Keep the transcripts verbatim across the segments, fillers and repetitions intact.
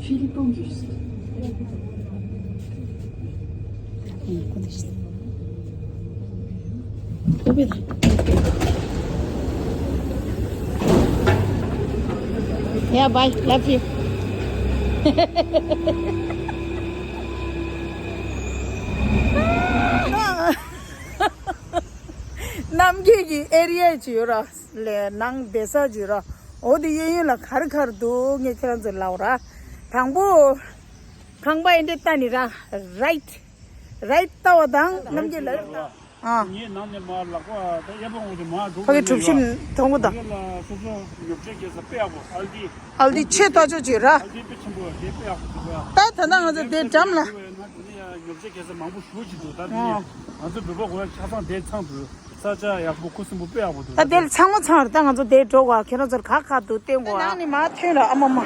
Philippon Bus. Yeah, bye. Love you. རྣམ་རྒྱལ་གྱི་ཨེ་རི་ཡ་ཅིག་ཡོད་ར། ལས་ནང་བསྡད་ས་ཅིག་ཡོད་ར། འོ་དེ་གཡས་གཡོན་ལ་ག་རེ་ག་རེ་འདུག་ངས་ཁྱེད་རང་ཚོར་ལབ་ར། དང་པོ། ཁང་པ་ཨེ་འདྲས་ལྟ་ནི་ར། རའིཊ། རའིཊ་ལྟ་བ་དང་རྣམ་རྒྱལ་ལ། ཨ། ངའི་ནང་ནས་མར་ལག་པ་དང་གཡས་པ་ངོས་ཀྱི་མར་འགྲོ་ཕ་གི་གི་གྲུ་བཞི་ཡོད། མཐོང་གི་འདུག་དེ་ལ་སོ་སོ་ཉོ་ཆ་གྱོན་ས་དཔེ་ཡག་པོ། ཨལ་ཌི། ཨལ་ཌི་ཆེས་ཐག་ཆོད་ཅིག་ར། ཨལ་ཌི་དཔེ་ཆེན་པོ་དེ་དཔེ་ཡག་པོ་འདུག་ད་ད་ལྟ་ང་ཚོ་དེ་འགྲམ་ལ། ང་དེ་ནས་ཉོ་ཆ་གྱོན་ས་མང་པོ་ཞེ་པོ་ཅིག་འདུག་ད་དེ་ནས་ང་ཚོ་བོད་པ་གོ་ཡ་ཆ་ཚང་དེ་ཚང་འདུག་ས་ཆ་ཡག་པོ་ཁུ་སིམ་པོ་དཔེ་ཡག་པོ་འདུག་ད་དེ་ལ་ཚང་མ་ཚང་རེད། ད་ང་ཚོ་དེ་འགྲོ་དགོས། ཁྱེད་རང་ཚོར་ག་ག་འདུག་བསྟན་དགོས། ནང་ནས་མར་ཐོན་ར། ཨ་མ་མ།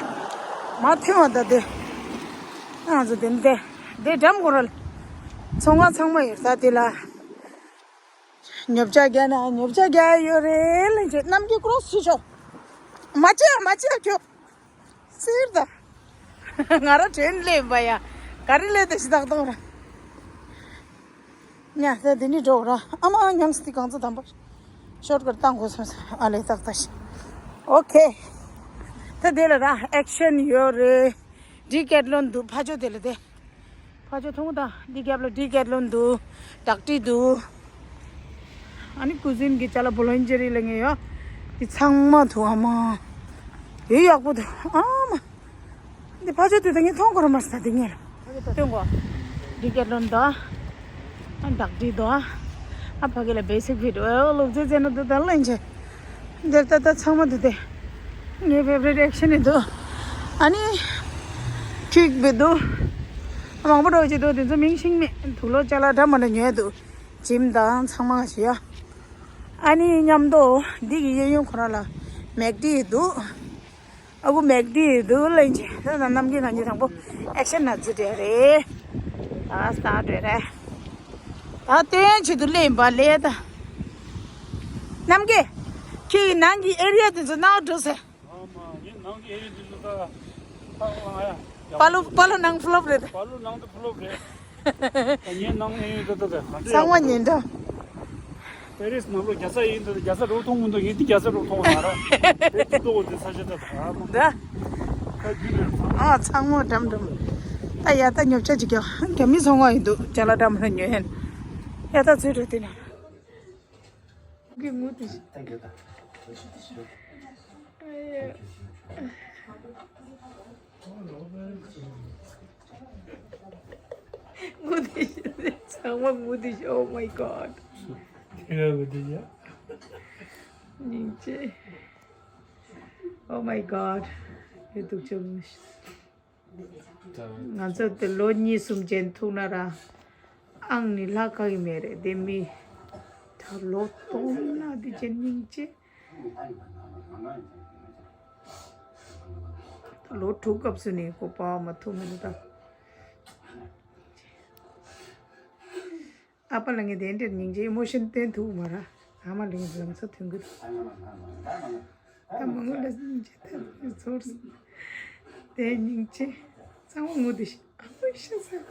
མར་ཐོན་བ་ད་དེ། ང་ཚོ་དེ་ནས་དེ་དེ་འགྲམ་གོ་ར་ལ། ཚོང་ཁང་ཚང་མ་ཡོད་ད་དེ་ལ། ཉོ་ཆ་རྒྱག་ན་ཉོ་ཆ་རྒྱག་ཡོད་རེད་ལན་ཆེ་རྣམ་རྒྱལ་ཀོ་རོ་སི་བྱེད་ཤོག་མ་བྱེད་མ་བྱེད་ཁྱོད། སིར་ད། ང་ར་དྲན་ལེན་པ་ཡ། ག་རེ་ལས་དེ་ཞིག་ཏག་ཏག་ར། ཉ་ད་དེ་ནི་འགྲོ་ར། ཨ་མ་ཉམས་སི་གང་ཚོ་དམ་པར། ཤོར་ཀར་བཏང་དགོས་སོང་ས་ཨ་ལས་ཏག་ཏག་ཞིག་ཨོ་ཁེ། ད་དེ་ལ་ར་ཨེག་ཤན་ཡོད་རེད། ཌི་ཀེ་ཐ་ལོན་འདུག་ཕ་ཇོ་དེ་ལ་དེ། ཕ་ཇོ་མཐོང་ད། འདི་རྒྱབ་ལ་ཌི་ཀེ་ཐ་ལོན་འདུག་ཌག་ཊི་འདུག་ཨ་ནི་ཀུ་ཟིན་གྱི་ཅ་ལག་བོ་ལོན་ཇེ་རི་ལ་ངེས་ཡོད། འདི་ཚང་མ་འདུག་ཨ་མ། ཡོད་ཡག་པོ་འདུག་ཨ་མ། འདི་ཕ་ཇོ་དེ་ད་ངས་མཐོང་གོ་ར་མ་ས་དེ་ངས་ལ་སྟོན་གོ་ཌི་ཀེ་ཐ་ལོན་ད། ཨ་ཌག་ཊི་འདུག་ཨ་ཕ་གི་ལ་བེ་སིག་ཕིཊ་ཨོ་ལུག་རྫི་རྫི་ན་འདུག་ད་ལན་ཆེ། འདིར་ད་ལྟ་ཚང་མ་འདུག་སྟེ། ངའི་ཕེ་ཝ་རི་ཊི་ཨེག་ཤན་ནི་འདུག་ཨ་ནི། ཁྱུག་པའི་འདུག་མང་པོ་འགྲོ་གི་འདུག་དེ་ཚོ་མིང་ཤེས་མེད། དུག་ལོག་ཅ་ལག་འདྲ་མི་འདྲ་ཉོས་འདུག་ཇིམ་དང་ཚང་མ་ཞིག་ཡ། ཨ་ནི་མཉམ་དུ་འདི་གི་གཡས་གཡོན་ཁོ་རང་ལ་མེག་ཌི་འདུག་ཨ་ཁུ་མེག་ཌི་འདུག་ལན་ཅི་ད་ནམ་གྱི་ང་ཚོ་དང་པོ་ཨེག་ཤན་ན་ཚུད་བྲལ་རེད། ད་སྟ་བྲལ་རེད། ད་སྟོན་ཆེད་དུ་སླེབས་པ་ལས་ད། ནམ་གྱི། ཁྱེད་ཀྱི་ནང་གི་ཨེ་རི་ཡ་དེ་ཚོ་ནང་འགྲོ་ཟེར། ཨ་མ་ངའི་ནང་གི་ཨེ་རི་ཡ་དེ་ཚོ་ད་ད་ལ་ཡ། པ་ལོ་པ་ལོ་ནང་ཕུ་ལོབ་རེད། པ་ལོ་ནང་དུ་ཕུ་ལོབ་རེད། ད་ངའི་ནང་ཨེ་རི་ཡ་ད་ད་ད་ཚང་མ་ཉན་འགྲོ། པེ་རིས་ནང་ལོ་རྒྱ་ས་ཡིན་འདུག་རྒྱ་ས་རོ་མཐོང་མི་འདུག་ངས་འདི་རྒྱ་ས་རོ་མཐོང་བ་ན་ར། དེ་ཏུ་ཏོ་འོ་དེ་ས་ཆ་ད་ད་ད། ད་རྒྱུ་ནས་ཚང་། ཨ་ཚང་མ་འགྲམ་འགྲམ། ད་ཡ་ད་ཉོ་ཆ་ཅིག་ཀྱང་རྒྱ་མི་ཚོང་བ་ཡིན་འདུག་ཅ་ལག་འདྲ་མི་འདྲ་ཉོ་ཡན། ཡ་ད་ཚོད་འགྲོ་དེ་ན། གི་ངུ་དེ། Thank you. ངུ་དེ་ཚང་མ་ངུ་དེ། Oh my god. དེ་ར་ངུ་དེ་ཡ། སྙིང་རྗེ། Oh my god. ཡ་སྡུག་ཅག་ངུ་ཤི། ང་ཚོ་དེ་ལོ་གཉིས་གསུམ་ཅན་ཐུག་ན་ར། ཨང་ནི་ལྷག་ག་གི་མེད་རེད་དེ་མི། ད་ལོ་སྟོང་ན་དེ་ཅན་སྙིང་རྗེ། ལོ་དྲུག་སྐབས་སུ་ནི་ཁོ་པ་མ་ཐུག་མི་འདུག་ད། ཨ་ཕ་ལ་ངས་དེ་འདྲའི་སྙིང་རྗེ་ཨི་མོ་ཤན་བསྟན་ཐུབ་མ་ར། ཨ་མ་ལ་ངས་ལམ་སང་ཐོན་གི་འདུག་ད་མ་ངུ་ལ་སྙིང་རྗེ་ད་ཚོར་སོང་། དེ་སྙིང་རྗེ་གཙང་བོ་ངུ་དེ་ཤི་ཨ་མ་ཤི་ས།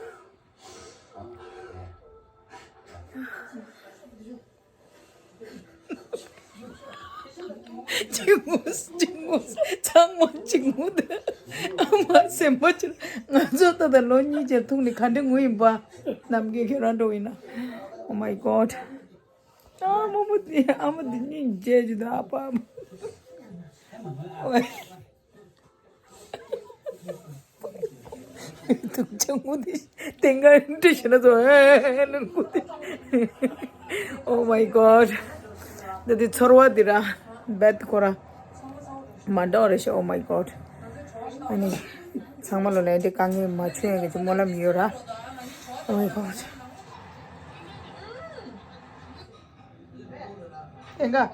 གཅིག་ངུས་གཅིག་ངུས་ཚང་མ་གཅིག་ངུ་དེ། ཨ་མ་སེམས་པ་ཆེ། ང་ཚོ་ད་ལྟ་ལོ་གཉིས་ཅན་ཐུག་ནས་ག་འདྲ་ངུ་ཡིན་པ། ནམ་མཁའི་ཁྱོད་རང་འགྲོ་ཡིན་ན། Oh my god. ཨ་མ་མོ་དེ་ཨ་མ་དེ་སྙིང་རྗེ་ཅིག་དང་ཨ་ཕ་ཨ་མ། དུག་ཅག་ངུ་དེ་ཏེང་ཀ་འདྲ་ཞིག་ན་ཚོ་ཨེ་ལ་ངུ་དེ། Oh my god. འདི་དེ་ཚོར་བ་དེ་ར་བེད་ཁོ་ར་མ་འདྲ་བ་རེད་ཤག Oh my god. ཨ་ནི་ཚང་མ་ལོ་ལས་དེ་དཀའ་ངལ་མ་བྱུང་ཡ་གི་ཅིག་སྨོན་ལམ་ཡོད་ར། Oh my god. ཨེ་འགའ།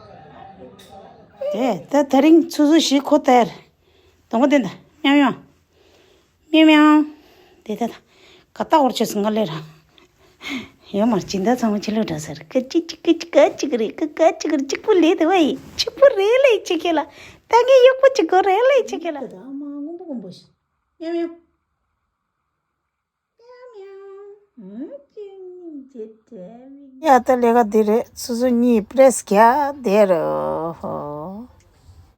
དེ་ད་དེ་རིང་ཆུ་ཚོད་བཞི་ཁོ་ཐེར། དང་པོ་དེ་འདྲ་མྱང་མྱང་། མྱང་མྱང་། དེ་ད་ད། ག་ད་འོར་ཆོས་སུ་ང་ལས་ར། ཡོད་མར་སྦྱིན་བདག་ཚང་མ་ཕྱི་ལོགས་འགྲོ་ཟེར། ཀ་ཅི་ཅི་ཀ་ཅི་ཀ་ཅི་ག་རེད། ཀ་ཀ་ཅི་ག་རེད། གཅིག་པུ་ལས་དེ་བ་ཡི་གཅིག་པུ་རེད་ལས་ཅི་ཁེ་ལ། ད་ངས་གཡོག་པོ་གཅིག་གོ་རེད་ལས་ཅི་ཁེ་ལ། ད་ཨ་མ་སྔོན་པོ་སྔོན་པོ་ཞིག་མིའུ་མིའུ། མིའུ་མིའུ། ཨུམ། ཁྱོད་སྙིང་རྗེ་དྲན་མི། ཡ། ད་ལས་ཀ་འདི་རེད། སོ་སོ་གཉིས་པྲེས་རྒྱག་བསྡད་རོ། ཧོ།